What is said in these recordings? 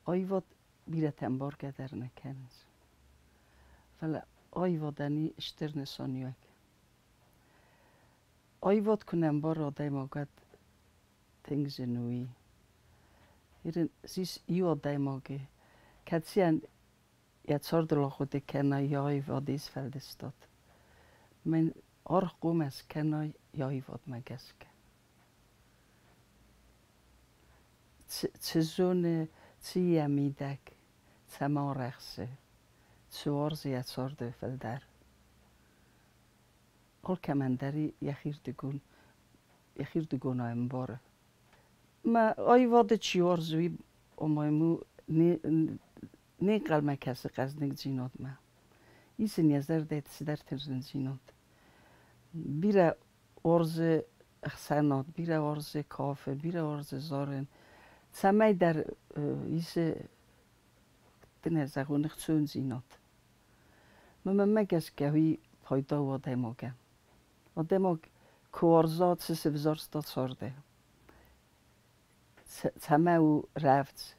Аивад бирӕтӕ ӕмбаргӕ дӕр нӕ кӕнынц. Фӕлӕ аивадӕн и стыр нысаниуӕг. Аивад куы нӕ ӕмбара адӕймаг, уӕд тынг зын у уый. Ис иу адӕймаги, кӕцыйӕн йӕ цардыл ахъуыды кӕна йӕ аивады сфӕлдыстад. Мӕн аргъ хъуамӕ скӕна йӕ аивадмӕ гӕсгӕ. Цы зоны, цы йӕ мидӕг, цӕмӕ арӕхсы, цы уарзы йӕ царды фылдӕр. Алкӕмӕн дӕр йӕхирдыгон, йӕхирдыгонау ӕмбары. Мӕ аивады чи уарзы, уый ома у не нхъӕлмӕ кӕсы хъӕздыгдзинадмӕ. Ис ын йӕ зӕрдӕйы цыдӕр тырнындзинад. Бирӕ уарзы ӕхсӕнад, бирӕ уарзы кафы, бирӕ уарзы зарын. Цӕмӕйдӕр исы, куыд дын зӕгъон, ӕхцондзинад. Мӕнмӕ гӕсгӕ уый пайда у адӕймагӕн. Адӕймаг куы уарза, цы сывзӕрста царды, цӕмӕ у рӕвдз,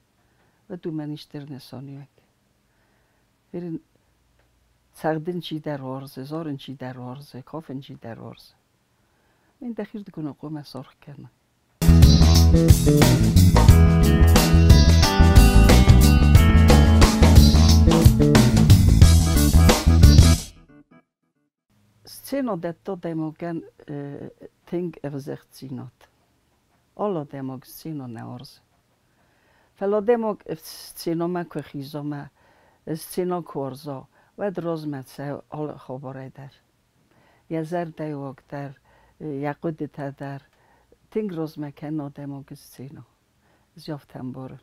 уӕд уымӕн ис стыр нысаниуӕг. Цӕгъдын чидӕр уарзы, зарын чидӕр уарзы, кафын чидӕр уарзы. Мин дӕхирдыгон хъуамӕ саргъ кӕна. Сцена дӕтты адӕймагӕн тынг ӕвзӕрддзинад. Алы адӕймаг сцена нӕ уарзы. Фӕлӕ адӕймаг сценӕмӕ куы хиза ӕмӕ сцена куы уарза, уӕд размӕ цӕуы алы хабарӕй дӕр. Йӕ зӕрдӕйы уаг дӕр, йӕ хъуыдытӕ дӕр тынг размӕ кӕны адӕймаджы сцена. Ӕз афтӕ ӕмбарын.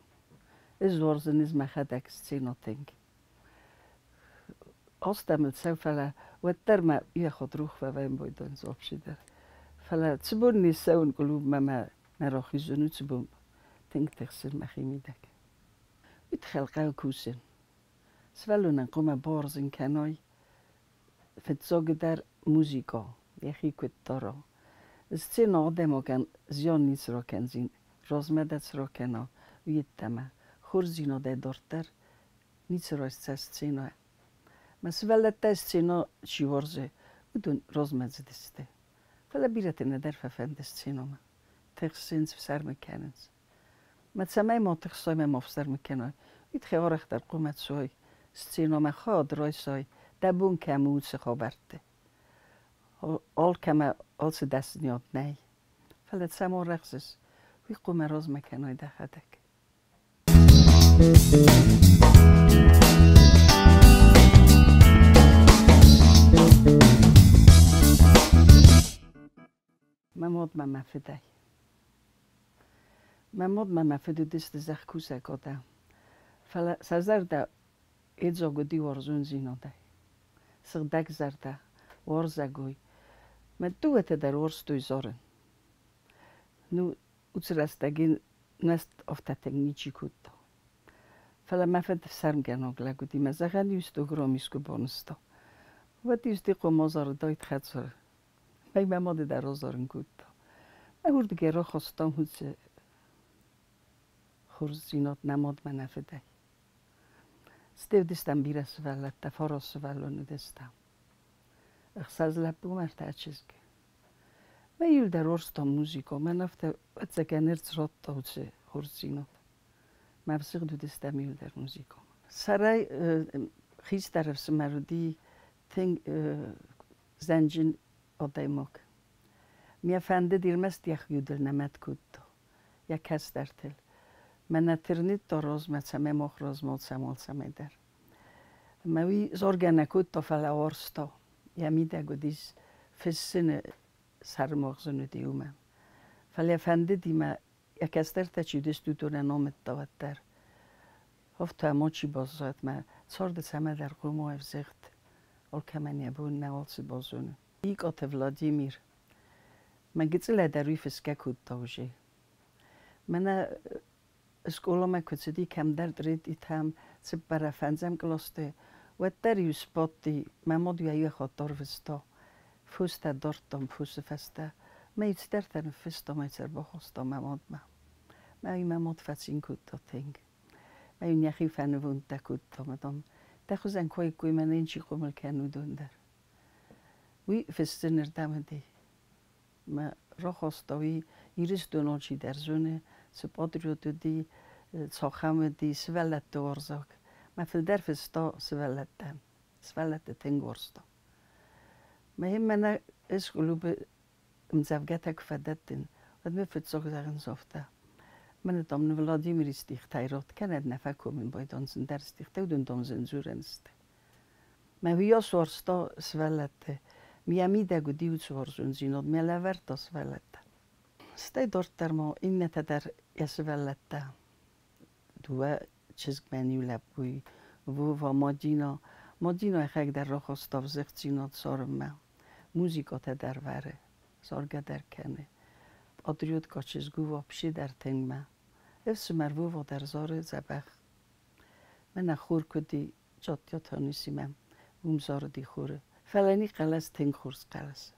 Ӕз уарзын ӕз мӕхӕдӕг сцена тынг. Азтӕ мыл цӕуы, фӕлӕ уӕддӕр мӕ йӕхуд рух фӕвӕййын байдайын вообще дӕр. Фӕлӕ цы бон не ссӕуын клубмӕ мӕ нӕ рахизын, уыцы бон тынг тыхсын мӕхимидӕг. Уый тыххӕй хъӕуы кусын. Сывӕллонӕн хъуамӕ бауарзын кӕнай фыццагдӕр музыкӕ, йӕхи куыд дара. Сценӕ адӕймагӕн зиан ницы ракӕндзӕн, размӕ дӕр цы ракӕна, уый йеддӕмӕ. Хорздзинадӕй дарддӕр ницы райсдзӕн сценӕйӕ. Мӕ сывӕллӕттӕ сценӕ чи уарзы, уыдон размӕдзыд сты. Фӕлӕ бирӕты нӕдӕр фӕфӕнды сценӕмӕ. Тыхсынц, ӕфсӕрмы кӕнынц. Мӕ цӕмӕй ма тыхсой ӕмӕ ма ӕфсӕрмы кӕной, уый тыххӕй арӕхдӕр хъуамӕ цой сценӕмӕ хъӕд райсой, дӕ бон кӕм у, уыцы хабӕртты. Алкӕмӕ алцы дӕсныйад нӕй. Фӕлӕ цӕм арӕхсыс, уый хъуамӕ размӕ кӕнай дӕхӕдӕг. Мӕ мад мӕ мӕ фыдӕй. Мӕ мад мӕ мӕ фыд уыдысты зӕхкусӕг адӕм. Фӕлӕ сӕ зӕрдӕ едзаг уыди уарзондзинадӕй. Сыгъдӕгзӕрдӕ, уарзӕгой. Мӕ дыууӕтӕ дӕр уарзтой зарын. Ну, уыцы рӕстӕг ын нӕст афтӕ тынг ничи кодта. Фӕлӕ мӕ фыд ӕфсӕрмгӕнаг лӕг уыди, мӕ зӕгъӕн-иу стогром искуы банызта. Уӕд-иу стихъо зарыдаид хӕдзары. Мӕ мӕ мады дӕр азарын кодта. Мӕ уырдыгӕй рахастам уыцы хорздзинад нӕ мадмӕ нӕ фыдӕй. Стӕй уыдыстӕм бирӕ сывӕллӕттӕ, фараст сывӕллоны уыдыстӕм. Ӕхсӕз лӕппу ӕмӕ ӕртӕ чызджы. Мӕ иу дӕр уарзта музыкӕ, мӕн афтӕ ӕцӕгӕн ӕрдз радта уыцы хорздзинад. Мӕ ӕвзыгъд уыдыстӕм иу дӕр музыкӕмӕ. Сӕрӕй хистӕр ӕфсымӕр уыди тынг зӕнджын адӕймаг. Мӕ фӕндыд ӕрмӕст йӕхи удыл нӕ мӕт кодта, йӕ кӕстӕртыл. Мӕнӕ тырныдта размӕ, цӕмӕй мах размӕ цӕм алцӕмӕй дӕр. Ӕмӕ уый заргӕ нӕ кодта, фӕлӕ уарзта. Йӕ мидӕг уыдис фыссыны сӕрымагъз ын уыди уымӕн. Фӕлӕ фӕндыди мӕ, йӕ кӕстӕртӕ чи уыдысты, уыдонӕн амыдта уӕддӕр. Афтӕ мачи баззад мӕ царды цӕмӕдӕр хъуамӕ ӕвзыгъд, алкӕмӕн йӕ бон нӕ алцы базоны. Икъаты Владимир мӕ гыццылӕй дӕр уый фысгӕ кодта уже. Мӕнӕ скъоламӕ куы цыди кӕмдӕр третьитӕм, цыппӕрӕм-фӕндзӕм кълӕсты, уӕддӕр-иу сбадти, мӕ мад йӕ иу хатт арвыста. Фустӕ дардтам фусы фӕстӕ. Мӕ иу цыдӕртӕ ныффыста, мӕ ӕрбахаста мӕ мадмӕ. Мӕ уый мӕ мад фӕцин кодта тынг. Мӕ йын йӕхи фӕнывондтӕ кодта, ӕмӕ, дам, дӕ хуызӕн куы уаиккой, мӕнӕ йын чи хъомыл кӕны, уыдон дӕр. Уый фыссы нырдӕм уыди. Мӕ рахаста уый Ирыстон алчидӕр зоны, цы патриот уыди, цахӕм уыди, сывӕллӕтты уарзаг. Мӕ фылдӕр фыста сывӕллӕттӕн, сывӕллӕтты тынг уарзта. Мӕ мӕнӕ ӕз клубы ӕмдзӕвгӕтӕ куы фӕдӕттын, уӕд мӕ фыццаг зӕгъынц афтӕ: Мӕнӕ, дам, Владимири стихтӕй род кӕнӕд нӕ фӕкомын байдон ӕндӕр стихтӕ, уыдон, дам, зын дзурӕн сты. Мӕ уыйас уарзта сывӕллӕтты. Мӕ мидӕг уыди уыцы уарзондзинад, мӕ лӕвӕрдта сывӕллӕттӕ. Стӕй дарддӕр ма иннӕтӕ дӕр йӕ сывӕллӕттӕ. Дыууӕ чызгмӕ иу лӕппуйы, Вова, Мадина. Мадина йӕхӕдӕг дӕр рахаста взыгъддзинад цӕрынмӕ. Музыкатӕ дӕр вӕры, заргӕ дӕр кӕны. Патриотка чызг у вообще дӕр тынгмӕ. Ӕфсымӕр Вова дӕр зары дзӕбӕх. Мӕнӕ хур куыд и, Джаттиатӕн уым зарыди хоры. Фӕлӕ ни хъӕлӕс тынг хорз хъӕлӕс.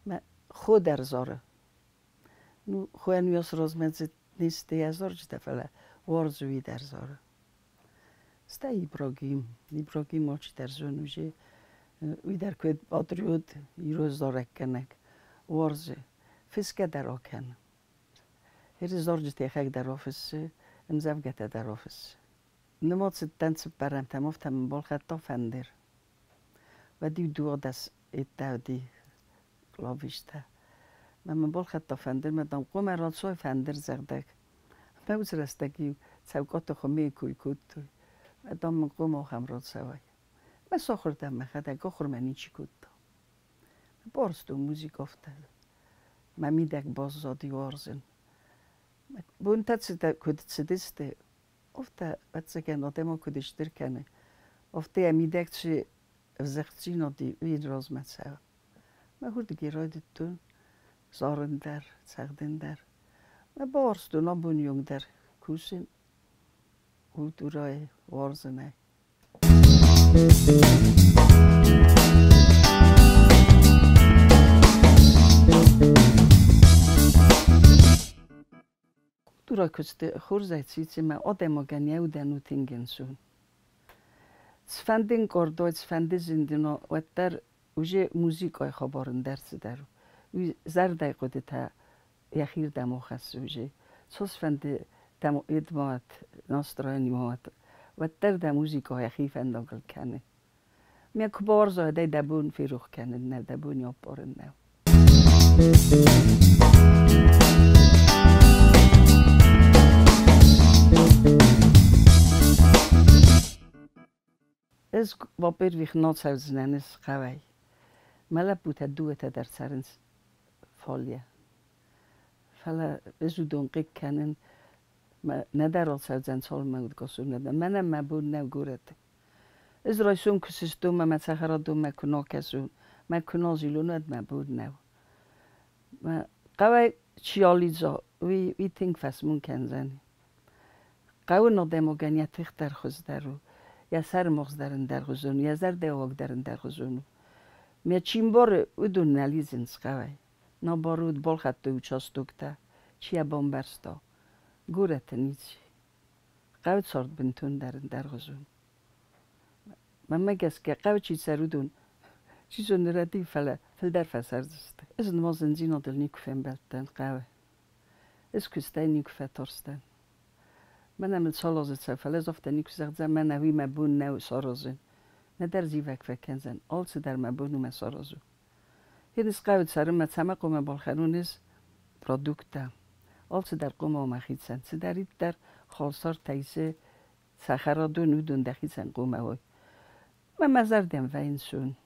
Мӕ хо дӕр зары. Ну, хойӕн уыйас размӕдзыд не сты йӕ зарджытӕ, фӕлӕ уарзы уый дӕр зары. Стӕй Ибрагим. Ибрагим алчидӕр зоны уже. Уый дӕр куыд патриот, ирон зарӕггӕнӕг. Уарзы. Фысгӕ дӕр акӕны. Иры зарджытӕ йӕхӕдӕг дӕр афыссы, ӕмдзӕвгӕтӕ дӕр афыссы. Нымад цыдтӕн цыппӕрӕмтӕм, афтӕ мын балхӕдта фӕндыр. Уӕд-иу 12 йедтӕ уыди клавиштӕ. Мӕ мын балхӕдта фӕндыр, мӕ, дам, хъуамӕ рацӕуай фӕндырдзӕгъдӕг. Мӕ уыцы рӕстӕг-иу Цӕукъаты Хуымейы кой кодтой. Мӕ, дам, мын хъуамӕ ахӕм рацӕуай. Мӕ сахуыр дӕн мӕхӕдӕг, ахуыр мӕ ничи кодта. Барстон музыкӕ афтӕ. Мӕ мидӕг баззади уарзын. Бонтӕ куыд цыдысты, афтӕ, ӕвӕццӕгӕн, адӕмон куыд стыр кӕны, афтӕ йӕ мидӕг цы ӕвзӕгъддзинад и, уый йын размӕ цӕуы. Мӕ уырдыгӕй райдыдтон зарын дӕр, цӕгъдын дӕр. Мӕ бауарзтон абоны онг дӕр кусын культурӕйы, уарзын ӕй. Культурӕ куысты хорзӕй цицимӕ адӕймагӕн йӕ удӕн у тынг ӕнцон. Цыфӕнды ӕнкъардӕй, цыфӕнды зындына, уӕддӕр уже музыкӕйы хабар ӕндӕр цыдӕр у. Уый зӕрдӕйы хъуыдытӕ йӕхирдӕм ахӕссы уже. Цасфӕнды дӕм ма уӕд, настроени ма уӕд, уӕддӕр дӕ музыкӕ йӕхи фӕндагыл кӕны. Мӕ куы бауарзай, уӕд ӕй дӕ бон ферох кӕнын нӕу, дӕ бон аппарын нӕу. Ӕз, во-первых, нал цӕудзынӕн ӕз хъӕуӕй. Мӕ лӕппутӕ дыууӕтӕ дӕр цӕрынц фалйӕ. Фӕлӕ ӕз уыдон хъыг кӕнын, нӕдӕр ацӕудзӕн цалынмӕ удгас у, нӕдӕр. Мӕнӕн мӕ бон нӕу горӕты. Ӕз райсом куы сыстон ӕмӕ мӕ цӕхӕрадонмӕ куы нал кӕсон, мӕ куы нал зилон, уӕд мӕ бон нӕу. Мӕ хъӕуӕй чи алидза, уый тынг фӕсмон кӕндзӕни. Хъӕуы адӕймагӕн йӕ тых дӕр хуыздӕр у, йӕ сӕрымагъз дӕр ӕндӕргъуызон у, йӕ зӕрдӕуаг дӕр ӕндӕргъуызон у. Мӕ чи мбары, уыдон нӕ лидзынц хъӕуӕй. Нӕ баруд балхӕдтой участоктӕ, чи йӕ бамбӕрста. Горӕты ницы. Хъӕуы цард бынтондӕр ӕндӕргъуызон. Мӕнмӕ гӕсгӕ, хъӕуы чи цӕры, уыдон, чи зоны, рӕдийы, фӕлӕ фылдӕр фӕцӕрдзысты. Ӕз нырма зындзинадыл никуы фембӕлдтӕн хъӕуы. Ӕз куыстӕй никуы фӕтарстӕн. Мӕнӕ мыл цал азы цӕуы, фӕлӕ ӕз афтӕ никуы зӕгъдзӕн, мӕнӕ уый мӕ бон нӕу саразын. Нӕдӕр зивӕг фӕкӕндзӕн, алцыдӕр мӕ бон у мӕ саразын. Ӕз хъӕуы цӕрынмӕ цӕмӕ хъуамӕ балхӕнон ӕз продукттӕ. Алцыдӕр хъуамӕ у мӕхицӕн. Цыдӕриддӕр халсартӕ исы цӕхӕрадон, уыдон дӕхицӕн хъуамӕ уой. Мӕ мӕ зӕрдӕм вӕййынц уын.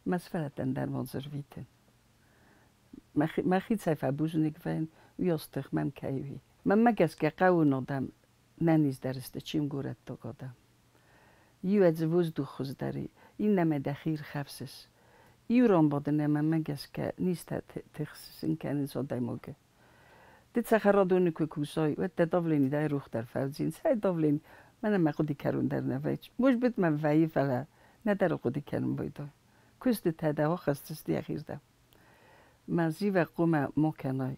Мӕ сывӕллӕттӕн дӕр ма дзы рвитын. Мӕхицӕй фӕбузныг вӕййын, уыйас тых мӕм кӕй уи. Мӕнмӕ гӕсгӕ хъӕуы адӕм нӕниздӕр сты, чем горӕттаг адӕм. Иу дзы воздух хуыздӕр и, иннӕмӕ дӕхи ирхӕфсыс. Иу ран бадын ӕмӕ мӕнмӕ гӕсгӕ низтӕ тыхсын кӕнынц адӕймаджы. Ды цӕхӕрадоны куы кусай, уӕд дӕ давлени дӕ рух дӕр фӕудзин. Цӕй давлени? Мӕнӕ мӕ хъуыды кӕрон дӕр нӕ вӕййы. Может быть, мӕм вӕййы, фӕлӕ нӕдӕр хъуыды кӕнын байдайы. Куыстытӕ дӕ ахӕсдзысты йӕхирдӕм. Мӕ зивӕг хъуамӕ ма кӕнай.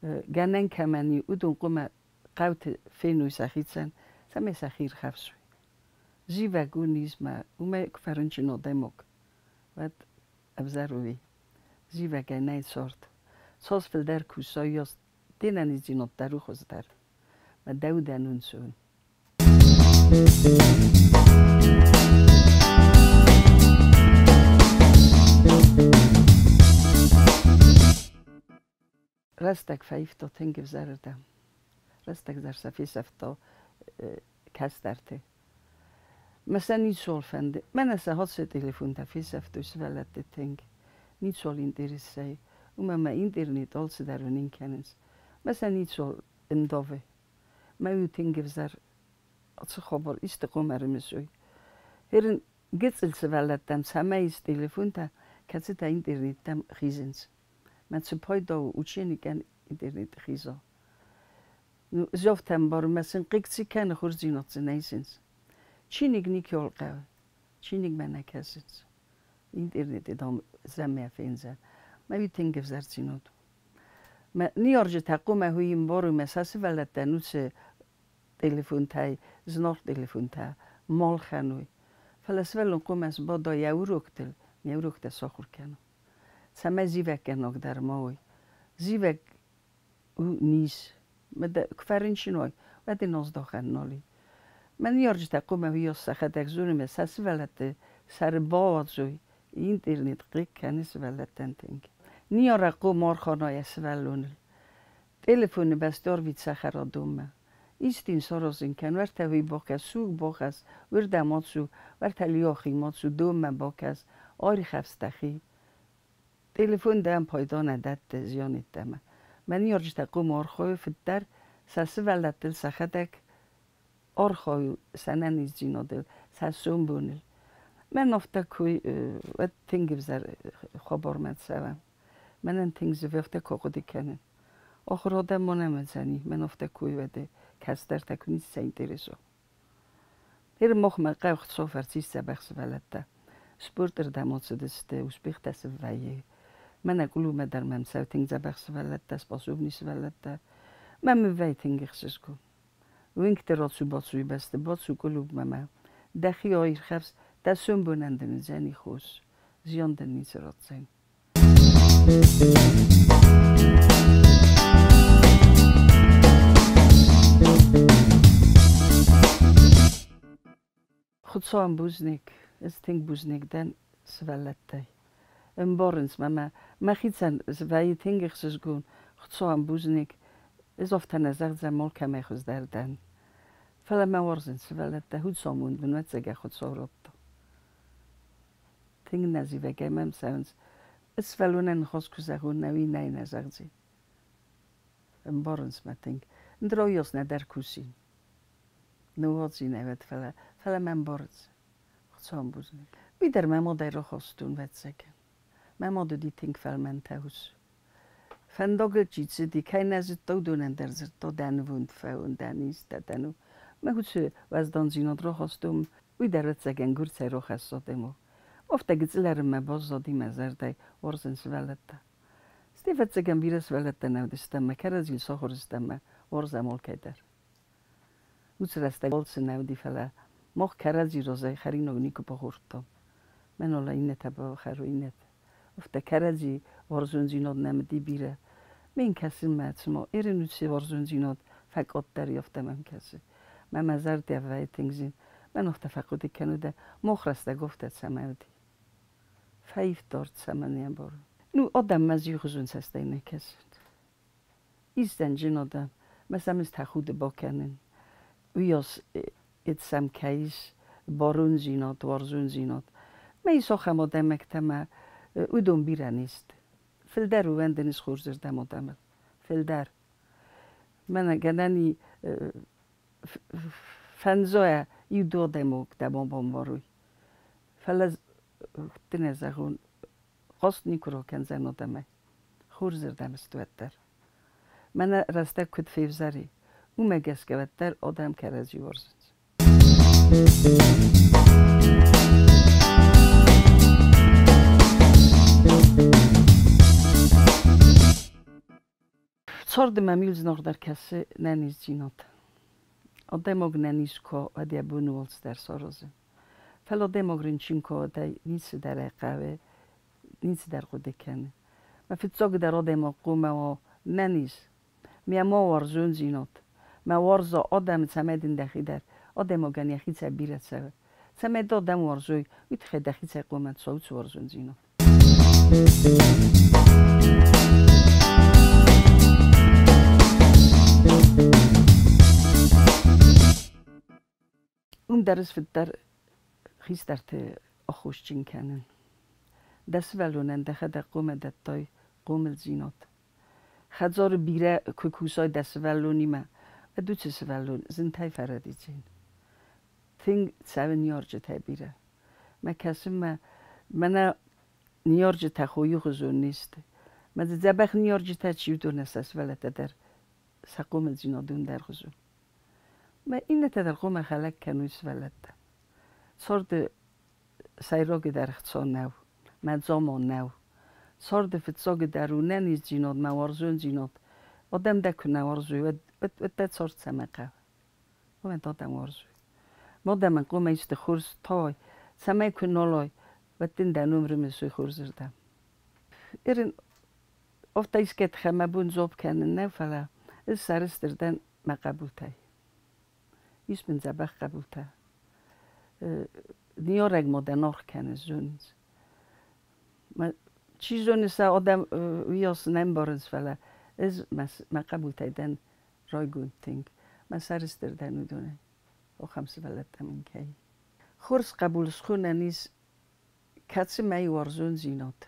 Гӕнӕн кӕмӕн и, уыдон хъуамӕ хъӕуты феной сӕхицӕн, Цӕмӕй сӕхи ирхӕфсой. Зивӕг у низ ма уымӕй куы фӕрынчын адӕймаг, уӕд ӕвзӕр у уый. Зивӕгӕй нӕй цард. Цас фылдӕр кусай, уыйас де нӕниздзинад дӕр у хуыздӕр. Мӕ дӕ удӕн ӕнцон. Рӕстӕг фӕивта тынг ӕвзӕрырдӕм. Рӕстӕг дӕр сӕ фесӕфта кӕстӕрты. Мӕ сӕ ницуал фӕнды. Мӕнӕ сӕ хӕссы телефонтӕ фесӕфтой сывӕллӕтты тынг. Ницуал интересӕй. Уымӕн ӕмӕ интернет алцыдӕр уынын кӕнынц. Мӕ сӕ ницуал ӕндавы. Мӕ у тынг ӕвзӕр ацы хабар исты хъуамӕ ӕрымысой. Ерын гыццыл сывӕллӕттӕм цӕмӕй ис телефонтӕ, кӕцытӕ интернеттӕм хизынц. Мӕ цы пайда у ученикӕн интернеты хиза? Ну, зӕфтӕ ӕмбарын, мӕ сын хъыг цы кӕны, хорздзинад цы нӕ исынц. Чиныг никуал хъӕуы, чиныгмӕ нӕ кӕсынц. Интернеты, дам, зӕмӕ фендзӕн. Мӕ уый тынг ӕвзӕрдзинад у. Мӕ ныййарджытӕ хъуамӕ уый ӕмбарой, мӕ сӕ сывӕллӕттӕн уыцы телефонтӕй, зынаргъ телефонтӕ ма лхӕной. Фӕлӕ сывӕллон хъуамӕ сбада йӕ уроктыл, йӕ уроктӕ сахуыр кӕна. Цӕмӕй зивӕггӕнаг дӕр ма уой. Зивӕг у низ. Куы фӕрынчын уай, уӕд ын аздахӕн нал и. Мӕ ныййарджытӕ хъуамӕ уыйас сӕхӕдӕг зоной, мӕ сӕ сывӕллӕтты сӕры бауадзой. Интернет хъыг кӕны сывӕллӕттӕн тынг. Ныййарӕг хъуамӕ архайа йӕ сывӕллоныл. Телефоны бӕсты арвит цӕхӕрадонмӕ. Исты йын саразын кӕн, уӕртӕ уый бакӕс, суг бахӕсс, уырдӕм ацу, уӕртӕ Лиахимӕ ацу, донмӕ бакӕс, ӕрихӕфс дӕхи. Телефон дӕм пайда нӕ дӕтты зиан йеддӕмӕ. Мӕ ныййарджытӕ хъуамӕ архайой фыддӕр сӕ сывӕллӕттыл сӕхӕдӕг архайой сӕ нӕниздзинадыл, сӕ сомбоныл. Мӕн афтӕ куы уӕд тынг ӕвзӕр хабармӕ цӕуӕм. Мӕнӕн тынг зын афтӕ куы хъуыды кӕнын. Ахуыр адӕм ма нӕм уыдзӕни, мӕн афтӕ куы уӕд кӕстӕртӕ куы ницы сӕ интерес у. Ныр махмӕ хъӕуы Хуыцау фӕрцы ис дзӕбӕх сывӕллӕттӕ. Спорты рдӕм ацыдысты, успехтӕ сын вӕййы. Мӕнӕ клубмӕ дӕр мӕм цӕуы тынг дзӕбӕх сывӕллӕттӕ, способный сывӕллӕттӕ. Мӕ мын вӕййы тынг ӕхсызгон. Уынгты рацу-бацуйы бӕсты бацу клубмӕ мӕ дӕхи аирхӕфс, дӕ сомбонӕн дын уыдзӕни хос, зиан дын ницы ратдзӕн. Хуыцауӕн бузныг, ӕз тынг бузныг дӕн сывӕллӕттӕй. Ӕмбарынц мӕ, мӕ мӕхицӕн вӕййы тынг ӕхсызгон. Хуыцауӕн бузныг, ӕз афтӕ нӕ зӕгъдзӕн, алкӕмӕй хуыздӕр дӕн. Фӕлӕ мӕ уарзынц сывӕллӕттӕ, хуыцаумонд мын ӕцӕгӕй Хуыцау радта. Тынг нӕ зивӕгӕй мӕм цӕуынц. Ӕз сывӕллонӕн ныхас куы зӕгъон, нӕ уый нӕй нӕ зӕгъдзӕн. Ӕмбарынц мӕ тынг. Ндӕр уыйас нӕдӕр кусин. Ныууадзин ӕвӕд, фӕлӕ, фӕлӕ мӕ ӕмбарынц. Хуыцауӕн бузныг. Уый дӕр мӕ мадӕй рахастон, ӕвӕццӕгӕн. Мӕ мад уыди тынг фӕлмӕнтӕ ус. Фӕндагыл чи цыди, кӕй нӕ зыдта, уыдонӕн дӕр дзырдта, дӕ нывонд фӕуон, дӕ низтӕ, дӕ ну. Мӕ уыцы уӕздандзинад рахастон, уый дӕр, ӕвӕццӕгӕн, гуырцӕй рахӕсса демо. Афтӕ гыццыл ӕрынмӕ баззади мӕ зӕрдӕйы уарзын сывӕллӕттӕ. Стӕй, ӕвӕццӕгӕн, бирӕ сывӕллӕттӕ нӕ уыдыстӕм мӕ кӕрӕдзийыл сахуыр стӕм мӕ уарзӕм алкӕй дӕр. Уыцы рӕстӕг алцы нӕ уыди, фӕлӕ мах кӕрӕдзи разӕй хӕринаг никуы бахордтам. Мӕн уал иннӕтӕ бахӕрой, иннӕтӕ. Афтӕ кӕрӕдзи уарзондзинад нӕм уыди бирӕ. Мӕн кӕсынмӕ, цыма ерын уыцы уарзондзинад фӕкъаддӕр и, афтӕ мӕм кӕсы. Мӕ мӕ зӕрдӕ вӕййы тынг зын. Мӕн афтӕ фӕхъуыды кӕны, дӕ мах рӕстӕг афтӕ цӕмӕ уыди. Фӕивддӕр цӕмӕн не мбарын. Ну, адӕммӕ иухуызон цӕстӕй нӕ кӕсынц. Исдӕнджын адӕм, мӕ сӕм ӕз тӕхуды бакӕнын. Уыйас сӕм кӕй ис барондзинад, уарзондзинад. Мӕ ис ахӕм адӕймӕгтӕ мӕ уыдон бирӕ не сты. Фылдӕр ууӕндын ис хорзырдӕм адӕмыл. Фылдӕр. Мӕнӕ гӕнӕн и фӕндзойӕ иу ду адӕймаг дӕ ма бамбарой. Фӕлӕ дын ӕз зӕгъон, хъаст никуы ракӕндзӕн адӕмӕй. Хорзырдӕм сты уӕддӕр. Мӕнӕ рӕстӕг куыд февзӕри, уымӕ гӕсгӕ уӕддӕр адӕм кӕрӕдзи уарзынц. Царды мӕм иу зынаргъдӕр кӕсы нӕниздзинад. Адӕймаг нӕ низ куы уӕд йӕ бон у алцыдӕр саразын. Фӕлӕ адӕймаг рынчын куы уӕд ӕй ницыдӕр ӕй хъӕуы, ницыдӕр хъуыды кӕны. Мӕ фыццагдӕр адӕймаг хъуамӕ уа нӕниз. Мӕ ма уарзондзинад. Мӕ уарза адӕмы, цӕмӕй дын дӕхи дӕр. Адӕймагӕн йӕхицӕй бирӕ цӕуы. Цӕмӕй дӕ адӕм уарзой, уый тыххӕй дӕхицӕй хъуамӕ цӕуы уыцы уарзондзинад. Уым дӕр ӕз фыддӕр хистӕрты аххосджын кӕнын. Дӕ сывӕллонӕн дӕхӕдӕг хъуамӕ дӕттай хъомылдзинад. Хӕдзары бирӕ куы кусай дӕ сывӕллонимӕ, уӕд уыцы сывӕллон зынтӕй фӕрӕдидзӕн. Тынг цӕуы ныййарджытӕй бирӕ. Мӕ кӕсынмӕ мӕнӕ ныййарджытӕ хойы хуызон не сты. Мӕ дзы дзӕбӕх ныййарджытӕ чи уыдонӕн сӕ сывӕллӕттӕ дӕр сӕ хъомылдзинад у ӕндӕргъуызон. Мӕ иннӕтӕ дӕр хъуамӕ хӕлӕг кӕной сывӕллӕттӕ. Царды сӕйрагдӕр ӕхца нӕу, мӕ дзаман нӕу. Царды фыццагдӕр у нӕниздзинад, мӕ уарзондзинад. Адӕм дӕ куы нӕ уарзой, уӕд, уӕд дӕ цард цӕмӕ хъӕуы? Уымӕн адӕм уарзой. Адӕмӕн хъуамӕ исты хорз тай, цӕмӕй куы налай, уӕд дын дӕ ном рымысой хорзырдӕм. Ирын Афтӕ искӕдхӕ мӕ бон дзуапп кӕнын нӕу, фӕлӕ ӕз сӕрыстыр дӕн мӕ хъӕбултӕй. Ис мын дзӕбӕх хъӕбултӕ. Ныййарӕг мадӕн аргъ кӕнын зонынц. Чи зоны, сӕ адӕм уыйас нӕ ӕмбарынц, фӕлӕ ӕз мӕ хъӕбултӕй дӕн райгонд тынг. Мӕ сӕрыстыр дӕн уыдонӕй. Ахӕм сывӕллӕттӕ мын кӕй. Хорз хъӕбул схонӕн ис, кӕцы мӕй уарзондзинад,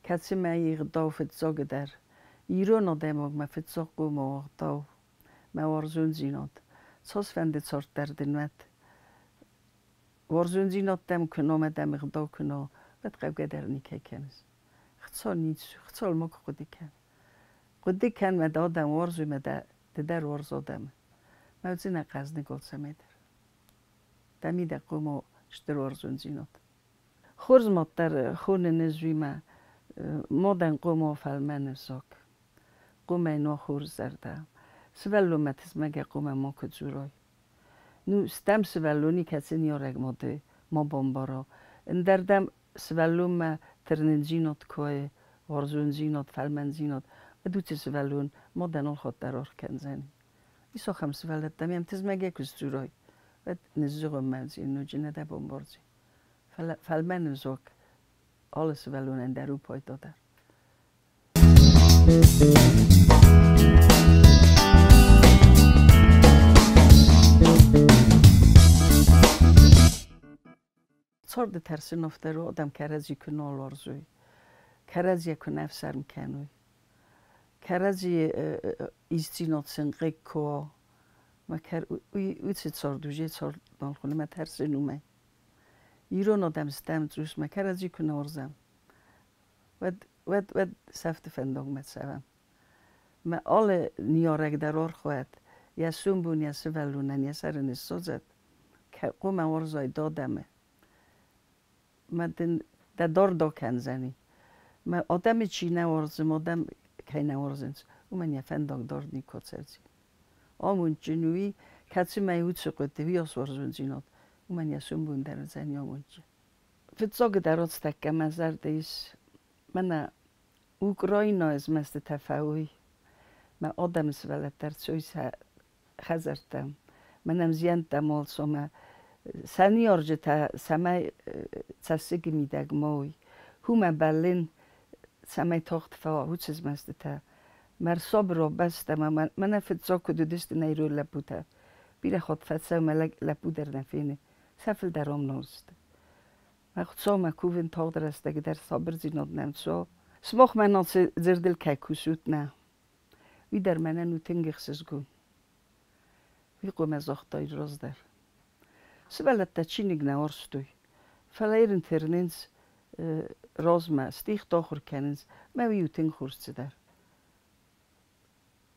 кӕцы мӕй ӕгъдау фыццагдӕр. Ирон адӕймагмӕ фыццаг хъуамӕ уа ӕгъдау, мӕ уарзондзинад. Цасфӕнды цард дӕр дын уӕд. Уарзондзинад дӕм куы на ӕмӕ дӕм ӕгъдау куы на, уӕд хъӕугӕ дӕр никӕй кӕныс. Хцау ницы, хцауыл макуы хъуыды кӕн. Хъуыды кӕн, мӕ дӕ адӕм уарзой, мӕ дӕ ды дӕр уарз адӕмы. Мӕ уыдзынӕ хъӕздыг алцӕмӕй дӕр. Дӕ мидӕг хъуамӕ стыр уарзондзинад. Хорз мад дӕр хонын ӕз уый мӕ мадӕн хъуамӕ фӕлмӕн ӕвзаг. Хъуамӕ йын уа хорз зӕрдӕ. Сывӕллонмӕ тызмӕгӕй хъуамӕ макуы дзурай. Ну, стӕм сывӕллони, кӕцы ныййарӕг мады ма бамбара. Ӕндӕрдӕм сывӕллонмӕ тырнындзинад куы уа, уарзондзинад, фӕлмӕндзинад, уӕд уыцы сывӕллон мадӕн алхатт дӕр аргъ кӕндзӕни. Ис ахӕм сывӕллӕттӕ, мӕм тызмӕгӕй куы сдзурой, уӕд ныззыгъуыммӕ уыдзӕн, ноджы нӕ дӕ бамбардзӕн. Фӕлӕ фӕлмӕн ӕвзаг алы сывӕллонӕн дӕр у пайдадӕр. Царды тӕрсын афтӕ у, адӕм кӕрӕдзи куы нал уарзой, кӕрӕдзийӕ куы нӕ ӕфсӕрм кӕной, кӕрӕдзийы исдзинад сын хъыг куы уа, мӕ уыцы цард уже цард нал хуыны, мӕ тӕрсын уымӕй. Ирон адӕм стӕм цъус, мӕ кӕрӕдзи куы нӕ уарзӕм, уӕд, уӕд, уӕд сӕфты фӕндагмӕ цӕуӕм. Мӕ алы ныййарӕг дӕр архайӕд, йӕ сомбон йӕ сывӕллонӕн йӕ сӕры ныссадзӕд, хъуамӕ уарзай дадӕмы. Мӕ дын дӕ дард акӕндзӕни. Мӕ адӕмы чи нӕ уарзы, мӕ адӕм кӕй нӕ уарзынц, уымӕн йӕ фӕндаг дард никуы ацӕудзӕн. Амондджын уый, кӕцымӕ уыцы хъуыды, уый уарзондзинад, уымӕн йӕ сомбон дӕр уыдзӕни амондджын. Фыццагдӕр ацтӕккӕ мӕ зӕрды ис, мӕнӕ Украинӕйы змӕстытӕ фӕуой, мӕ адӕмы сывӕллӕттӕ ӕрцӕуой сӕ хӕдзӕрттӕм, мӕнӕн зиӕнттӕ молцомӕ, сӕ ныййарджытӕ цӕмӕй цӕссыгы мидӕг ма уой, уымӕ бӕллын, цӕмӕй тагъд фӕуа уыцы змӕстытӕ. Мӕ рсабыр бӕстӕмӕ мӕнӕ фыццаг куыд уыдысты нӕ ирон лӕппутӕ, бирӕ хатт фӕцӕуы, мӕ лӕппу дӕр нӕ фены, сӕ фылдӕр ам нал сты. Мӕ Хуыцаумӕ кувын тагъд рӕстӕг дӕр сабырдзинад нӕм цӕуы. Сымах мӕнӕн цы дзырдыл кӕй кусут, нӕ, уый дӕр мӕнӕн у тынг ӕхсызгон. Уый хъуамӕ загътаид раздӕр. Сывӕллӕттӕ чиныг нӕ уарзтой, фӕлӕ ирын тырнынц размӕ, стихтӕ ахуыр кӕнынц, мӕ уый у тынг хорз цыдӕр.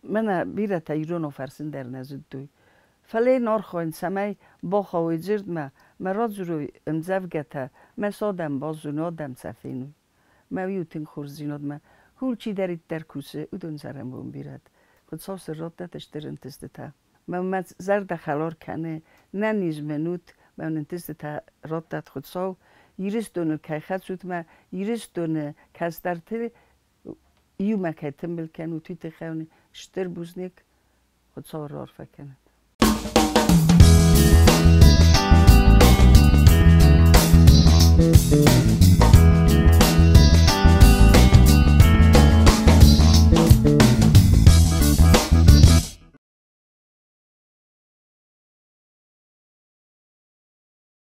Мӕнӕ бирӕтӕ иронау фӕрсын дӕр нӕ зыдтой. Фӕлӕ йын архайын, цӕмӕй бахауой дзырдмӕ, мӕ радзурой ӕмдзӕвгӕтӕ, мӕ сӕ адӕм базоной, адӕм сӕ феной. Мӕ уый у тынг хорздзинадмӕ. Хур чидӕриддӕр кусы, уыдон цӕрӕнбон бирӕт. Хуыцау сын раттӕд стыр ӕнтыстытӕ. Мӕ зӕрдӕ хӕлар кӕны, нӕниз мын ут, мӕ ӕнтыстытӕ раттӕд Хуыцау, Ирыстоныл кӕй хӕцут мӕ Ирыстоны кӕстӕрты иумӕ кӕй тымбыл кӕнут, уый тыххӕй стыр бузныг, Хуыцау раарфӕ кӕнӕд.